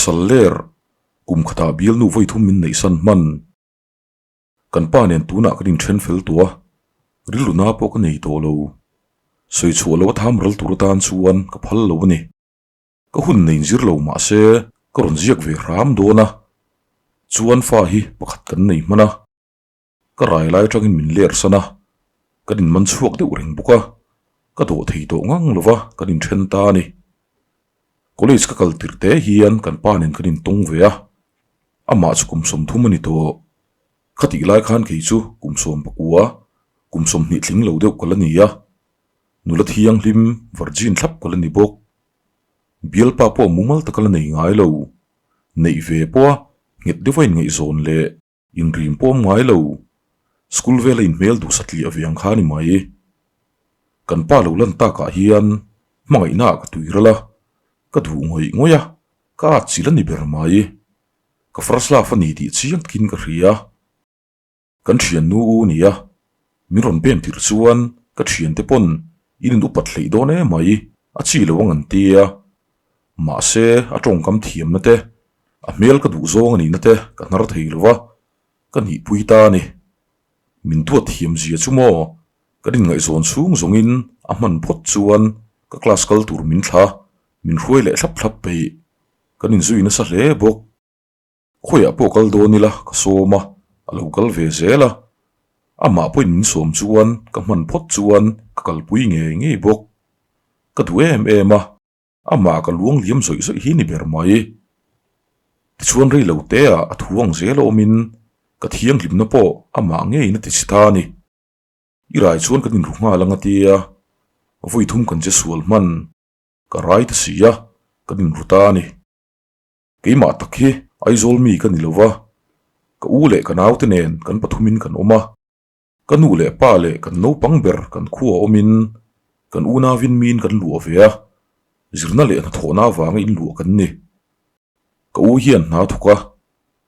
Pasal ler, kum khatah bialnu vawi thum min neihsan hman. Kan pa nen tunah kan inthen fel tawh a, rilru na pawh ka nei tawh lo. Sawi chhuah lo a tham ral tur atan chuan ka phal lo a ni. Ka hun nei inzir lo mah se ka rawn ziak ve hram dawn a, chuan fa hi pakhat kan nei hman a. Ka rai lai atangin min ler san a, kan inman chhuak deuh reng bawk a, ka dawh thei tawh ngang lo va kan inthen ta a ni. College ka kal tirh te hian kan pa nen kan intawng ve a, amah chu kum 30 a ni tawh. Khatih lai khan kei chu kum 19, kum 20 tling lo deuh ka la ni a, nula thianghlim virgin thlap ka la ni bawk. Bialpa pawh mumal taka la nei ngai lo, neih ve pawha nghet deuha inngaihzawn leh Inrim pawm ngai lo, school vela inhmel duh satliah ve ang kha a ni mai. Kan pa lo lan takah hian hmangaihnaah ka tui ral a, ka duh ngawih ngawih a, ka at chil a ni ber mai. Ka first love a ni tih chiang takin ka hria. Kan thiannu u nia, min rawn bem tirh chuan ka thiante pawn in in upat hleih dawn em mai, a chi lo ang an ti a. Mahse a tawngkam thiamna te A hmel ka duh zawng a nihna te ka hnar thei lo va, ka nihpui ta a ni. Min duat thiam zia chu maw? Kan inngaihzawn chhung zawngin a hman phawt chuan ka class kal tur min thla, min hruai leh thlap thlap peih. Kan inzui nasa hle bawk. Khawiah pawh kal dawn ila ka sawm a, a lo kal ve zel a. Amah pawhin min sawm chuan ka hman phawt chuan ka kalpui ngei ngei bawk. Ka duh em em a. Amah ka luang liam zawih zawih hi ni ber mai. Tichuan rei lo te ah a thu ang zel a awmin ka thianghlimna pawh amah ngeiin a ti chhe ta a ni. I rai chuan kan inru nghal ang a tia, vawi thum kan che sual hman, ka rai ta si a, kan inru ta a ni. Keimah tak hi Aizawl mi ka ni lo va, ka u leh ka naute nen kan pathumin kan awm a. Ka nu leh pa leh kan naupang ber kan khua awmin kan unauin miin kan luah ve a, zirna leh hnathawhna avanga inluah kan ni. Ka u hian hna thawk a,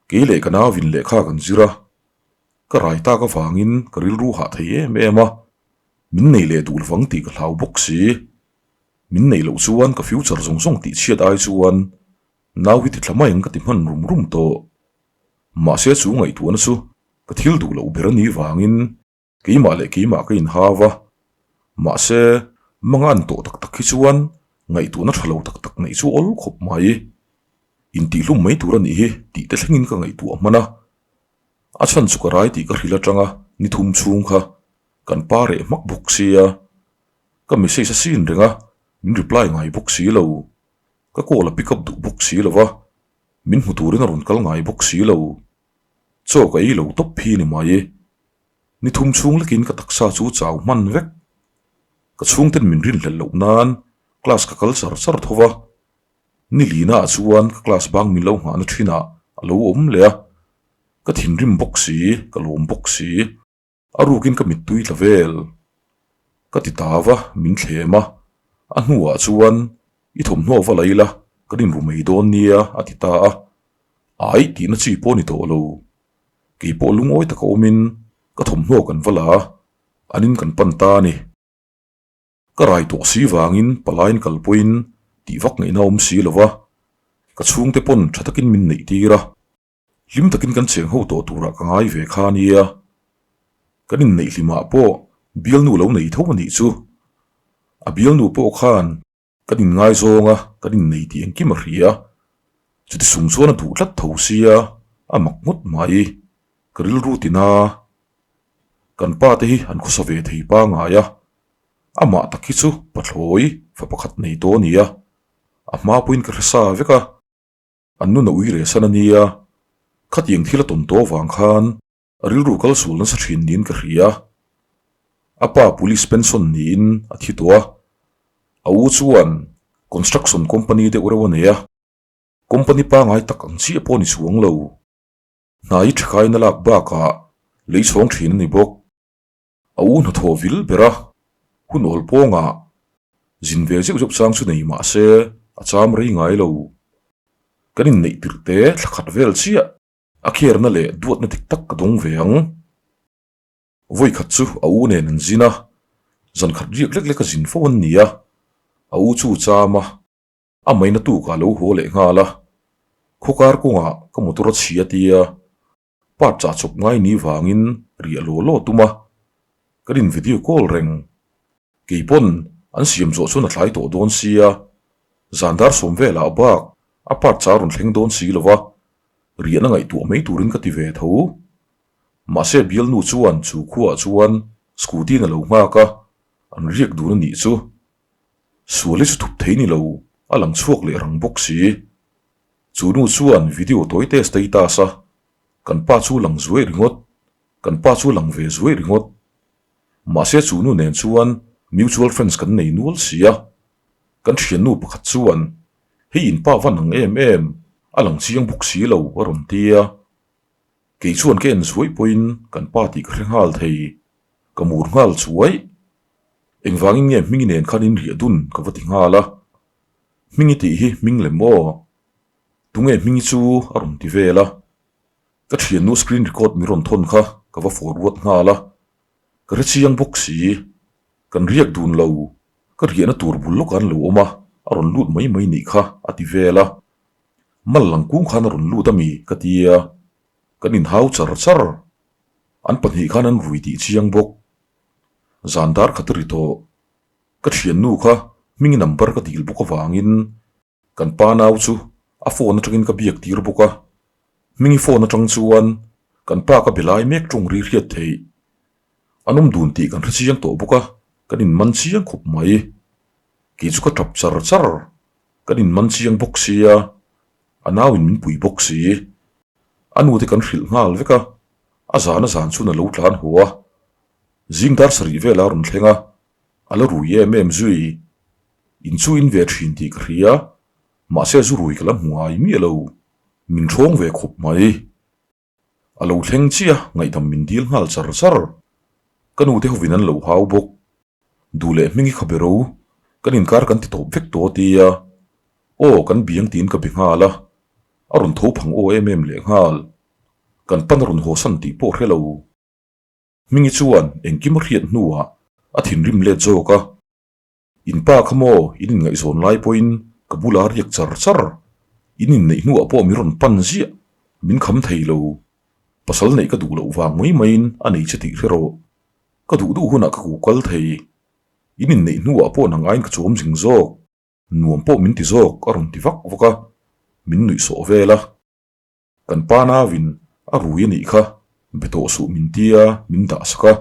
kei leh ka nauin lehkha kan zir a, ka rai tak avangin ka rilru hah thei em em a, min nei leh duh lovang tih ka hlau bawk si. Min neih loh chuan ka future zawng zawng tih chhiat ai chuan nau hi ti thla mai ang ka ti hman rum rum tawh. Mahse chu ngaihtuahna chu ka thil duh loh ber a nih vangin keimah leh keimah ka inhau a, mahse manga an tawh tak tak hi chuan ngaihtuahna tha lo tak tak neih chu awl khawp mai. Intihhlum mai tur a nih hi tih te thlengin ka ngaihtuah hman a, a chhan chu ka rai tih ka hrilh atanga ni thum chhung kha kan pa reh hmak bawk sia, ka message a sin reng a, min reply ngai bawk si lo, ka call a pick up duh bawk si lo va, min hmu turin a rawn kal ngai bawk si lo. Chaw ka ei lo tawp hi ni mai. Ni thum chhung lekin ka taksa chu chau hman vek. Ka chhungten min rinhlelh loh nan class ka kal char char tho va. Ni lina ah chuan ka class bang min lo nghahna thinah a lo awm leh a. Ka thinrim bawk si, ka lawm bawk si. A rukin ka mittui tla vel. Ka ti ta va, min thlem a. A hnuah chuan, I thawmhnaw va la ila, kan inru mai dawn nia, a ti ta a. Ai, tihna chi pawh a ni tawh lo. Kei pawh lungawi taka awmin ka thawmhnaw kan va la a, an in kan pan ta a ni. Ka rai tawh si vangin palaiin kal pawhin tih vak ngaihna awm si lo va, ka chhungte pawn tha takin min neih tir a. Hlim takin kan cheng ho tawh turah ka ngai ve kha nia. Kan inneih hlimah pawh bialnu lo nei tho a nih chu. A bialnu pawh khan kan inngaizawng a, kan innei tih engkim a hria. Chuti sung chuan a duh tlat tho sia, a mak ngawt mai. Ka rilru tina kan pa te hi an khawsa ve thei pangai a, amah tak hi chu pathlawi fa pakhat nei tawh a nia. A hma pawhin ka hre sa vek a. An nun a ui reh san a nia, khatiang thil a tawn tawh avang khan a rilru kal sual nasa thin niin ka hria. A pa police pension niin a thi tawh a, a u chuan construction company deuh reuh a nei a, company pangai tak ang chiah pawh a ni chuang lo. Hna hi tha kaina lak bakah lei chhawng thin a ni bawk. A u hnathawh vil ber a, hun awl pawngah zin ve zeuh zeuh chang chu nei mah se a cham rei ngai lo. Kan inneih tirh te thla khat vel chiah a kherna leh duatna dik tak ka dawng ve ang. Vawi khat chu a u nen an zin a, zan khat riak lek lek a zin fo an ni a, a u chu cham a, a maina tukah a lo haw leh nghal a. Khawkar kawngah ka motor a chhia tia part chah chawp ngai ni vangin riah law law tum a, kan in video call reng. Kei pawn an siam zawh chuan a tlai tawh dawn sia, zan dar sawm velah bak a part chah a rawn thleng dawn si lo va, riahna ngaihtuah mai turin ka ti ve tho. Mahse bialnu chuan chu khuaah chuan scooty in a lo nghak a, an riak dun a nih chu. Sual hi chu thup thei ni lo, a lang chhuak leh rang bawk si. Chu nu chuan video tawi te status a, kan pa chu lang zuai ringawt, kan pa chu lang ve zuai ringawt. Mahse chu nu nen chuan mutual friends kan nei nual si a, kan thiannu pakhat chuan hei in pa van ang em em, a lang chiang bawk si lo a rawn ti a. Kei chuan ka en zuai pawhin kan pa tih ka hre nghal thei, ka mur nghal chuai. Engvangin nge Hmingi nen khan in riah dun ka va ti nghal a, Hmingi tih hi hming lem aw? Tunge Hmingi chu a rawn ti vel a, ka thiannu screen record mi rawn thawn kha ka va forward nghal a, ka hre chiang bawk si, kan riak dun lo, ka riahna tur bul lawkah an lo awm a, a rawn lut mai mai nih kha a ti vel a, mal lang kung khan a rawn lut a mi ka ti a, kan inhau char char, an pahnih khan an rui tih chiang bawk. Zan dar khat a ri tawh. Ka thiannu kha hming number ka dil bawk avangin kan pa nau chu a phone atangin ka biak tir bawk a. Hmingi phone atang chuan kan pa ka be lai mek tawng ri hriat theih. An awm dun tih kan hre chiang tawh bawk a, kan inman chiang khawp mai. Kei chu ka tap char char. Kan inman chiang bawk sia, a nauin min pui bawk si. A nute kan hrilh nghal vek a, a zan a zan chuan a lo tlan haw a. Zing dar sarih vel a rawn thleng a, a la rui em em zui. In chu in ve thin tih ka hria, mahse zu rui ka la hmu ngai miah lo. Min thawng ve khawp mai. A lo thleng chiah a, ngaihdam min dil nghal char char. Ka nute hovin an lo hau bawk. Duh leh hming i kha be ro, kan inkar kan ti tawp vek tawh a tia. Aw, kan biang tiin ka be nghal a, a rawn tho phang aw em em leh nghal. Kan pan a rawn haw san tih pawh hre lo. Hmingi chuan engkim a hriat hnuah a thinrim let zawk a, In pa kha maw in inngaihzawn lai pawhin ka bula riak char char, in inneih hnuah pawh min rawn pan ziah, min kham thei lo. Pasal neih ka duh loh vang mai maiin a nei che tih hre rawh. Ka duh duh hunah ka ku kal thei. In inneih hnuah pawh nang aiin ka chawm zing zawk, nuam pawh min ti zawk a rawn ti vak vak a, min nuih sawh vel a. Kan pa nauin a rui a nih kha, be tawh suh min tia min dah sak a.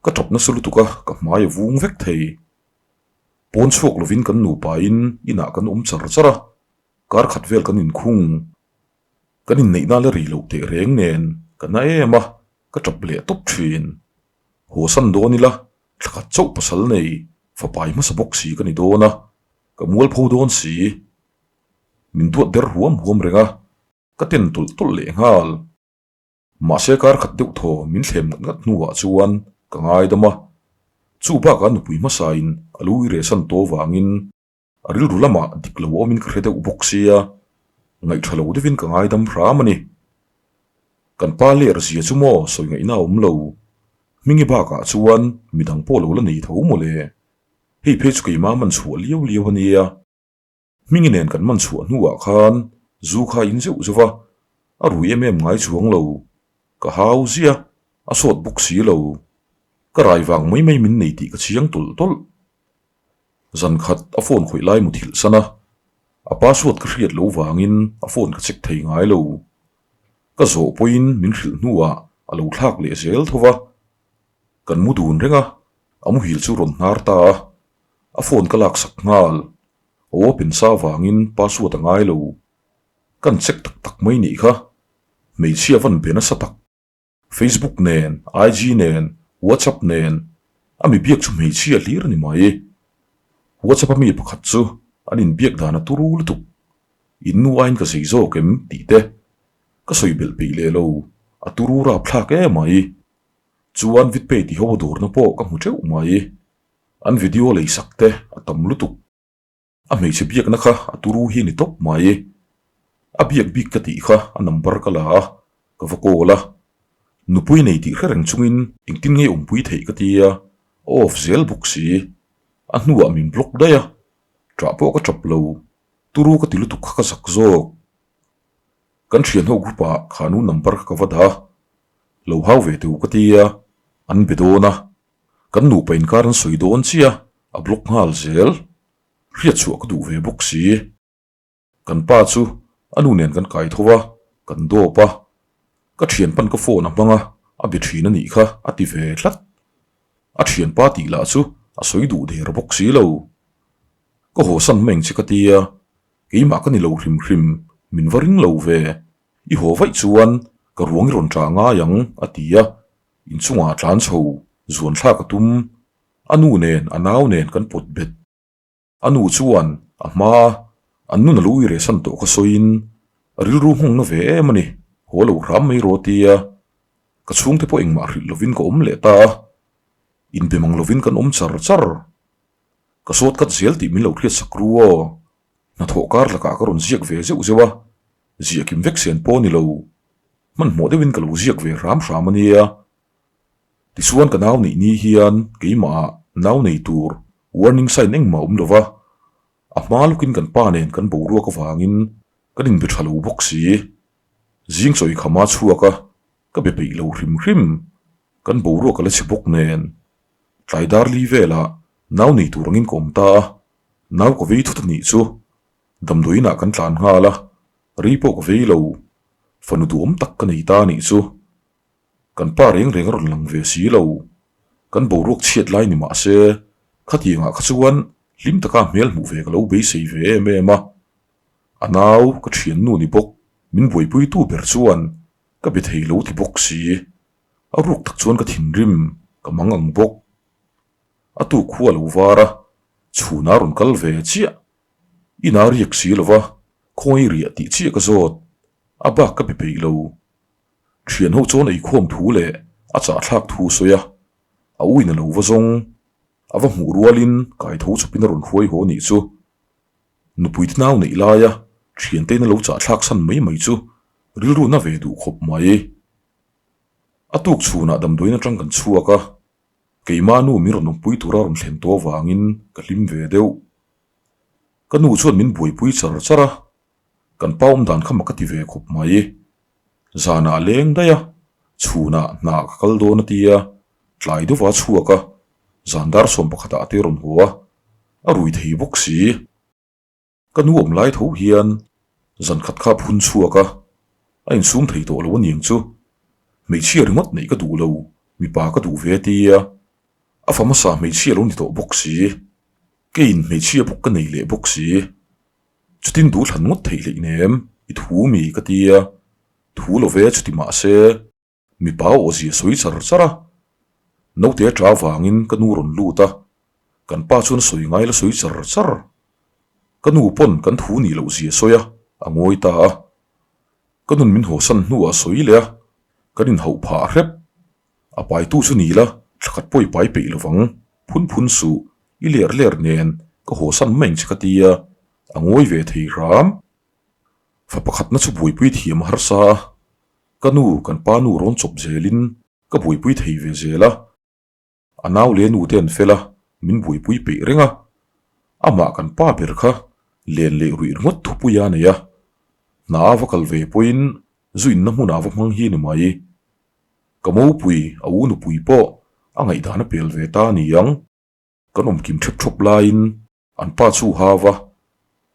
Ka tap nasa lutuk a, ka hmai a vung vek thei. Pawn chhuak lovin kan nupain inah kan awm char char a, kar khat vel kan inkhung. Kan inneihna la ri loh teh reng nen ka na em a, ka tap leh tawp thin. Haw san dawn ila, thla khat chauh pasal nei, fapai hmasa bawk si ka ni dawn a, ka mualpho dawn si. Min duat der huam huam reng a, ka ten tawlh tawlh leh nghal. Mahse kar khat deuh thaw min thlem ngat ngat hnuah chuan ka ngaidam a, chu bakah nupui hmasain a lu i rehsan tawh vangin a rilru lamah dik lo awmin ka hre deuh bawk sia, ngaihṭha lo deuhin ka ngaidam hram a ni. Kan pa ler zia chu maw sawi ngaihna a awm lo, Hmingi bakah chuan midang pawh lo la nei tho mawle, hei phei chu keimah man chhuah liau liau a nia. Hmingi nen kan man chhuah hnuah khan zu kha in zeuh zeuh va, a rui em em ngai chuang lo. Ka hau ziah, a sawt bawk si lo. Ka rai vang mai mai min nei tih ka chiang tawlh tawlh. Zan khat a phone khawih lai muthilh san a, a password ka hriat loh vangin a phone ka check thei ngai lo. Ka zawh pawhin min hrilh hnuah a lo thlak leh zel tho va. Kan mu dun reng a, a muhil chu rawn hnar ta a, a phone ka laksak nghal. A open sa vangin password a ngai lo. Kan check tak tak mai nih kha. Hmeichhia van be nasa tak. Facebook nen, IG nen, WhatsApp nen, a mi biak chu hmeichhia hlir a ni mai. WhatsApp a mi pakhat chu an inbiak dan a turu lutuk. In nu aiin ka zei zawk em tih te ka sawi belh peih leh lo, a turu rapthlak em mai. Chuan Vidpay ti ho a dawrna pawh ka hmu teuh mai. An video lei sak te a tam lutuk. A hmeichhe biakna kha a turu hi ni tawp mai. A biak bik ka tih kha a number ka la a, ka va call a. Nupui nei tih hre reng chungin engtin nge awmpui theih ka ti a, a off zel bawk si. A hnuah min block daih a, ṭah pawh ka ṭap lo. Turu ka ti lutuk kha ka zak zawk. Kan thianho group ah khanu number kha ka va dah a, lo hau ve teh u ka tia, an be dawn a, kan nupa inkar an sawi dawn chiah a, a block nghal zel. Hriatchhuah ka duh ve bawk si. Kan pa chu a nu nen kan kai tho a, kan dawp a, ka thianpan ka phone a hmang a, a be thin a nih kha a ti ve tlat. A thianpa tih lah chu a sawi duh der bawk si lo. Ka haw san hmeng che ka tia, keimah ka ni lo hrim hrim, min va ring lo ve. I haw vaih chuan ka ruang i rawn ṭah ngai ang a ti a, inchungah a tlan chho, zuan thlak a tum. A nu nen a nau nen kan pawt bet. A nu chuan a hma an nun a lo uire san tawh kha sawiin a rilru nghawngna ve em a ni, haw lo hram mai rawh tia ka chhungte pawh engmah hrilh lovin ka awm leh ta a, inbe mang lovin kan awm char char. Ka sawt kat zel tih min lo hriat sak ru aw, hnathawh kar lakah ka rawn ziak ve zeuh zeuh a, ziah kim vek sen pawh a ni lo, hmanhmawh deuhin ka lo ziak ve hram hram a nia. Tichuan ka nau neih ni hian keimahah nau nei tur warning sign engmah awm lova, a hma lawkin kan pa nen kan boruak avangin kan inbe tha lo bawk si. Zing chawi khama chhuak a, ka be peih lo hrim hrim. Kan boruak a la chhe bawk nen. Tlai dar li velah nau nei tur angin ka awm ta a, nau ka vei thut a nih chu. Damdawiinah kan tlan nghal a, rei pawh ka vei lo. Fanu duhawm tak ka nei ta a nih chu. Kan pa reng reng a rawn lang ve si lo. Kan boruak chhiat lai ni mah se, khatiangah kha chuan hlim taka hmel hmuh ve ka lo beisei ve em em a. A nau, ka thiannu ni bawk, min buaipuitu ber chuan ka be thei lo ti bawk si. A ruk tak chuan ka thinrim, ka mang ang bawk. A tuk khu a lo var a, chhunah a rawn kal ve chiah. Inah a riak si lo va, khawngaih riah tih chiah ka zawt. A bak ka be peih lo. Thian ho chuan eikhawm thu leh a chahthlak thu sawi a, a uin a lo va zawng. A va hmuh rualin kai tho chawpin a rawn hruai haw nih chu. Nupui te nau neih laia thiantein a lo chahthlak san mai mai chu rilru na ve duh khawp mai. A tuk chhunah damdawiin atang kan chhuak a, keimah nu min rawn awmpui tura rawn thlen tawh avangin ka hlim ve deuh. Ka nu chuan min buaipui char char a, Kan pa awm dan kha mak a ti ve khawp mai. Zanah a leng daih a, chhunah hna ka kal dawn a ti a, tlai deuhva a chhuak a, zan dar 11 ah te rawn haw a, a rui thei bawk si. Ka nu awm lai tho hian zan khat kha a phun chhuak a, a insum thei tawh lo a niang chu. Hmeichhia ringawt neih ka duh lo, mipa ka duh ve a ti a, a fa hmasa hmeichhia lo ni tawh bawk si. Keiin hmeichhia bawk ka nei leh bawk si. Chutin duh thlan ngawt theih hleih nem, i thu mi ka ti a, thu lo ve chuti mah se, mipa aw zia sawi char char a. Naute a ṭa vangin ka nu rawn lut a, kan pa chuan sawi ngai la sawi char char. Ka nu pawn kan thu nih loh zia sawi a, a ngawi ta a. Ka nun min hawsan hnuah a sawi leh a, kan inhauh phah hrep. A paitu chu ni la, thlakhat pawh i pai peih lovang, phun phun suh, i ler ler nen ka hawsan mai ang che ka ti a, a ngawi ve thei hram. Fa pakhatna chu buaipui thiam a harsa a, ka nu kan pa nu rawn chawp zelin ka buaipui thei ve zel a, a nau leh nu te an fel a, min buaipui peih reng a, amah kan pa ber kha len leh ruih ringawt thupui a nei a, hna a va kal ve pawhin zu inna hmunah va hmang hi a ni mai. Ka mopui, a u nupui pawh a ngaihdan a pel ve ta a ni ang. Kan awm kim thep thawp laiin an pa chu hau va,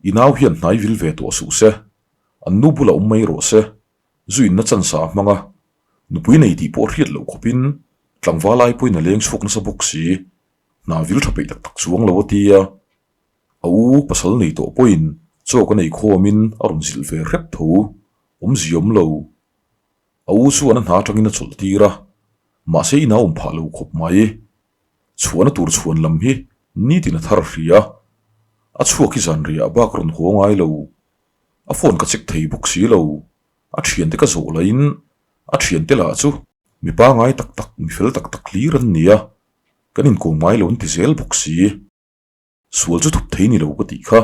I nau hian hnai vil ve tawh suh se, an nu bulah awm mai rawh se, zu inna chansa a hmang a, nupui nei tih pawh hriat loh khawpin tlangval ai pawhin a leng chhuak nasa bawk si, hna vil tha peih tak tak chuang lo a ti a. A u pasal nei tawh pawhin chaw ka nei khawmin a rawn zilh ve hrep tho, awmzia awm lo. A u chuan a hna atangin a chawlh tir a, mahse i naum phah lo khawp mai. Chhuahna tur chhuan lam hi nitin a thar hria. A chhuak hi zan riah bak rawn haw ngai lo. A phone ka check thei bawk si lo. A thiante ka zawh lahin a thiante lah chu mi pangai tak tak, mi fel tak tak hlir an ni a, kan inkawm ngai lo an ti zel bawk si. Sual chu thup thei ni lo ka tih kha.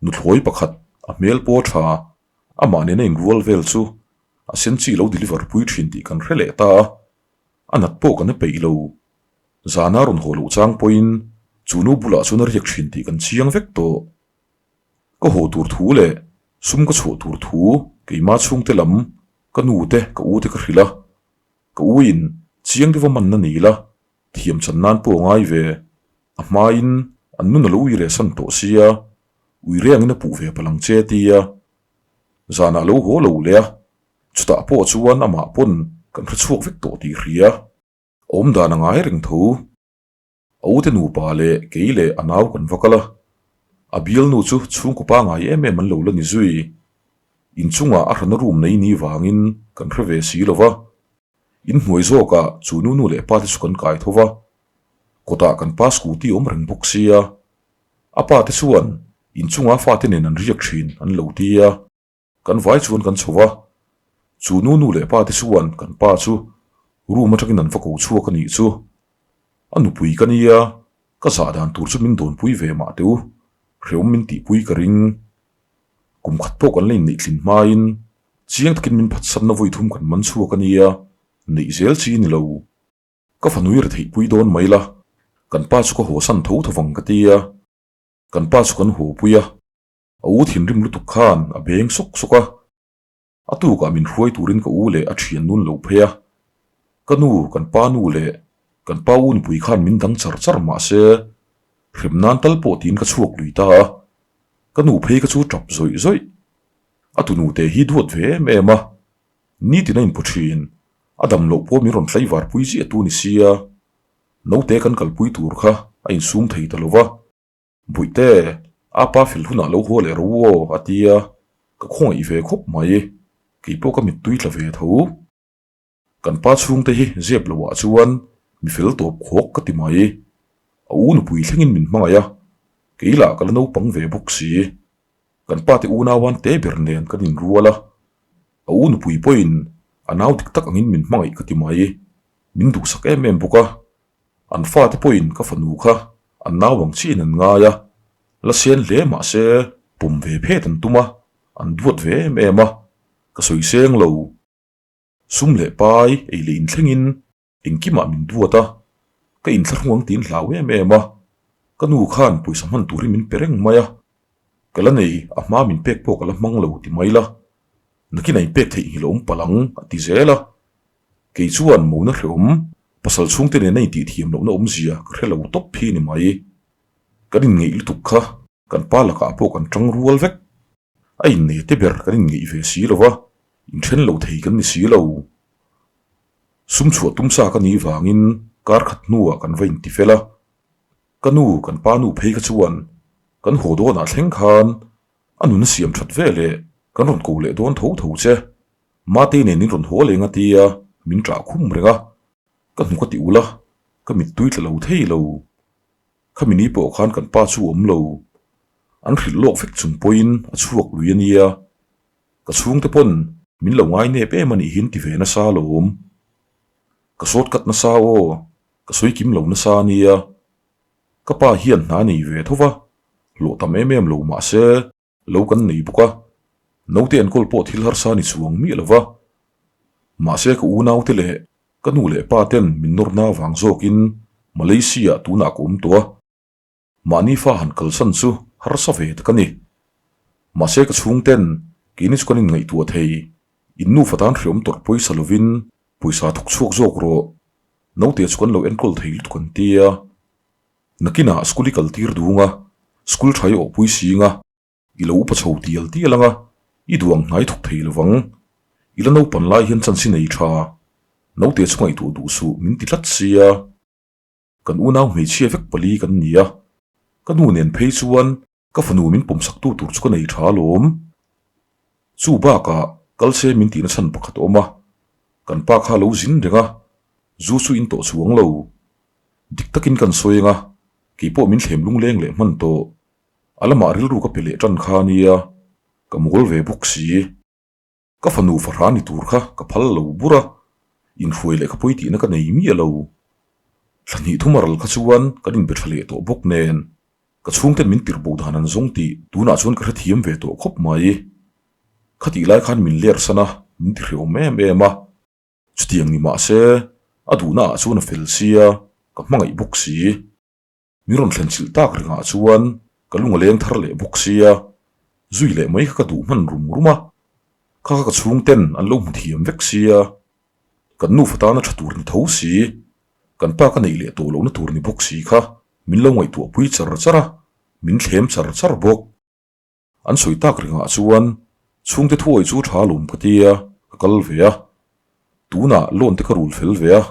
Nuthlawi pakhat, a hmel pawh a tha, amah nena inrual vel chu a sen chi lo deliver pui thin tih kan hre leh ta a, a nat pawh kan a peih lo. Zana rawn haw loh chang pawhin chu nu bulah chuan a riak thin tih kan chiang vek tawh. Ka haw tur thu leh Sum ka chhuah tur thu keima chhungte lam ka nu te ka u te ka hrilh a, ka u in chiang deuha manna nei la thiam chan nan pawh a ngai ve, a hmain an nun a lo ui reh san tawh sia, ui rengin a puh ve palh ang che tia zanah lo haw lo leh a, chutah pawh chuan amah pawn kan hre chhuak vek tawh tih hria. Awmdan a ngai reng tho. A ute nupa leh kei leh a nau kan va kal a, a bialnu chu chhungkaw pangai em em an lo la ni zui. Inchungah a hrana room nei ni vangin kan hre ve si lo va, inhnuai zawkah chu nu nu leh pa te chu kan kai tho va, kawtah kan pa scooty awm reng bawk sia, a pa te chuan inchunga fate nen an riak thin an lo ti a. Kan vai chuan kan chho va, chu nu nu leh pa te chuan kan pa chu room atangin an va ko chhuak a nih chu. A nupui ka nia, ka zah dan tur chu min dawnpui ve mah teh u, hreawm min tihpui ka ring. Kum khat pawh kan la inneih thlin hmain chiang takin min phatsanna vawi thum kan man chhuak a nia, neih zel chi ni lo. Ka fanui ri theihpui dawn mai la, kan pa chu ka hawsan tho tho vang ka tia, kan pa chu kan hawpui a. A u thinrim lutuk khan a beng sawk sawk a, a tukah min hruai turin ka u leh a thian nun lo phei a. Ka nu, kan pa nu leh kan pa u nupui khan min dang char char mah se, hrem nan tal pawh tiin ka chhuak lui ta a. Ka nu phei ka chu tap zawih zawih. A tunu te hi duat ve em em a, nitin a inpu thin, a dam loh pawh min rawn tlaivar pui ziah tu ni sia, naute kan kalpui tur kha a insum thei ta lo va. Buihte, a pa fel hunah lo haw leh ro aw, a ti a, ka khawngaih ve khawp mai, kei pawh ka mittui tla ve tho. Kan pa chhungte hi zep loah chuan mi fel tawp khawk ka ti mai, a u nupui thlengin min hmangaih a, kei lah ka la naupang ve bawk si. Kan pate unauan te ber nen kan inrual a, a u nupui pawhin a nau dik tak angin min hmangaih ka ti mai, min duhsak em em bawk a, An fate pawhin ka fanu kha an nau ang chiahin an ngai a, la sen hle mah se pawm ve phet an tum a, an duat ve em em a, ka sawi seng lo. Sum leh pai ei leh inthlengin engkimah min duat a, ka inthlahrung ang tiin hlau em em a, ka nu khan pawisa hman turin min pe reng mai a, ka la nei a hma min pek pawh ka la hmang lo ti mai la, nakin a inpek theihnghilh a awm palh ang a ti zel a. Kei chuan mona hreawm, pasal chhungte nena intih thiam lohna awmzia ka hre lo tawp hi ni mai. Kan inngeih lutuk kha kan pa lakah pawh kan tang rual vek. A innei te ber kan inngeih ve si lo va, inthen lo thei kan ni si lo. Sum chhuah tum sa ka nih vangin kar khat hnuah kan va inti fel a. Ka nu, kan pa nu phei kha chuan kan haw dawnah thleng khan a nun a siam that ve leh kan rawn ko leh dawn tho tho che. Mate nen in rawn haw leng a tia min ṭah khum reng a, ka hnu ka ti ul a, ka mittui tla lo thei lo. Khami ni pawh khan kan pa chu awm lo. An hrilh lawk vek chung pawhin a chhuak lui a nia. Ka chhungte pawn min lo ngai nep em a nih hi an ti ve nasa alawm. Ka sawt kat nasa aw, ka sawi kim lo nasa a nia. Ka pa hian hna nei ve tho va, hlawh tam em em lo mah se, Lo kan nei bawk a, naute enkawl pawh thil harsa ni chuang miah lo va. Mahse ka unaute leh ka nu leh pa ten min nawrna avang zawkin Malaysia-ah tunah ka awm tawh a. Mahni fa han kalsan chu harsa ve tak a ni. Mahse ka chhungten keini chu kan inngaihtuah thei, in nufa tan hreawm tawrh pawisa lovin pawisa thawk chhuak zawk rawh, naute chu kan lo enkawl thei lutuk an ti a. Nakinah school i kal tir dung a, school tha i awhpui sing a, i lo upa chho tial tial ang a, i duh ang hnai thawk thei lovang. I la naupan lai hian chance i nei tha. Naute chu ngaihtuah duh suh min ti tlat sia. Kan unau hmeichhia vek pali kan ni a, ka nu nen phei chuan Ka fanu min pawmsaktu tur chu ka nei tha alawm. Chu bakah kal se min tihna chhan pakhat a awm a, kan pa kha a lo zin reng a, zu chu in tawh chuang lo. Dik takin kan sawi ang a, keipawh min thlem lungleng leh hman tawh. A lamah rilru ka pe leh tan kha a nia, ka mawl ve bawk si. Ka fanu fahra ni tur kha ka phal lo bur a, inhruai leh ka pawi tihna ka nei miah lo. Thla hnih thum a ral kha chuan kan inbe tha leh tawh bawk nen, ka chhungten min tirh bo dan an zawng tih tunah chuan ka hrethiam ve tawh khawp mai. Khatih lai khan min ler san a, min ti hreawm em em a. Chutiang ni mah se, a duhna ah chuan a fel sia, ka hmangaih bawk si. Min rawn thlen chilh tak rengah chuan ka lung a leng thar leh bawk sia. Zui leh mai kha ka duh hman rum rum a, kha kha ka chhungten an lo hmu thiam vek sia, kan nufa tana tha tur ni tho si, kan pa ka neih leh tawh lohna tur ni bawk si kha min lo ngaihtuah pui char char a, min thlem char char bawk. An sawi tak rengah chuan chhungte thuawi chu tha lawm ka tia ka kal ve a, tunah loan te ka rul fel ve a,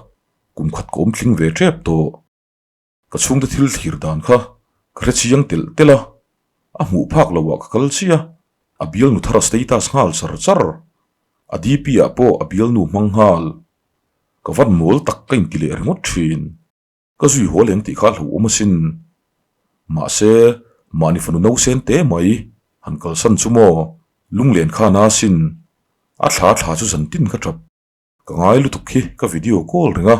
kum khat ka awm tling ve tep tawh. Ka chhungte thil thlir dan kha ka hre chiang telh telh a, a hmuh phak loh ah ka kal chiah. A bialnu thar a status nghal char char, a DP ah pawh a bialnu hmang nghal. Ka van mawl tak ka inti leh ringawt thin. Ka zui haw leng tih kha a hlauhawm asin. Mahse, mahni fanu nausen te mai han kalsan chu maw, lunglen kha na asin. A thla thla chu zantin ka tap. Ka ngai lutuk hi ka video call reng a,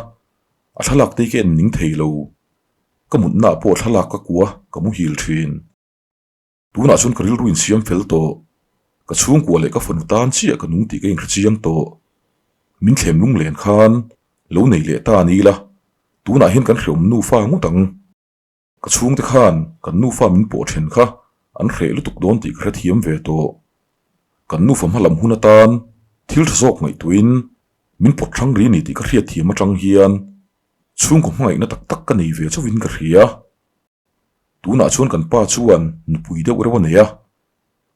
a thlalak te hi ka en ning thei lo. Ka mutna ah pawh thlalak ka kua ka muhil thin. Tunah chuan ka rilru insiam fel tawh. Ka chhungkua leh ka fanu tan chiah ka nung tih ka inhre chiang tawh. Min thlem lunglen khan lo nei leh ta a ni la, tunah hian kan hreawm nufa ngawt ang. Ka chhungte khan kan nufa min pawh then kha an hreh lutuk dawn tih ka hrethiam ve tawh. Kan nufa hma lam hun atan thil tha zawk ngaihtuahin min pawt hrang ri ni tih ka hriatthiam atang hian chhungkaw hmangaihna tak tak ka nei ve chauhin ka hria. Tunah chuan kan pa chuan nupui deuh reuh a nei a,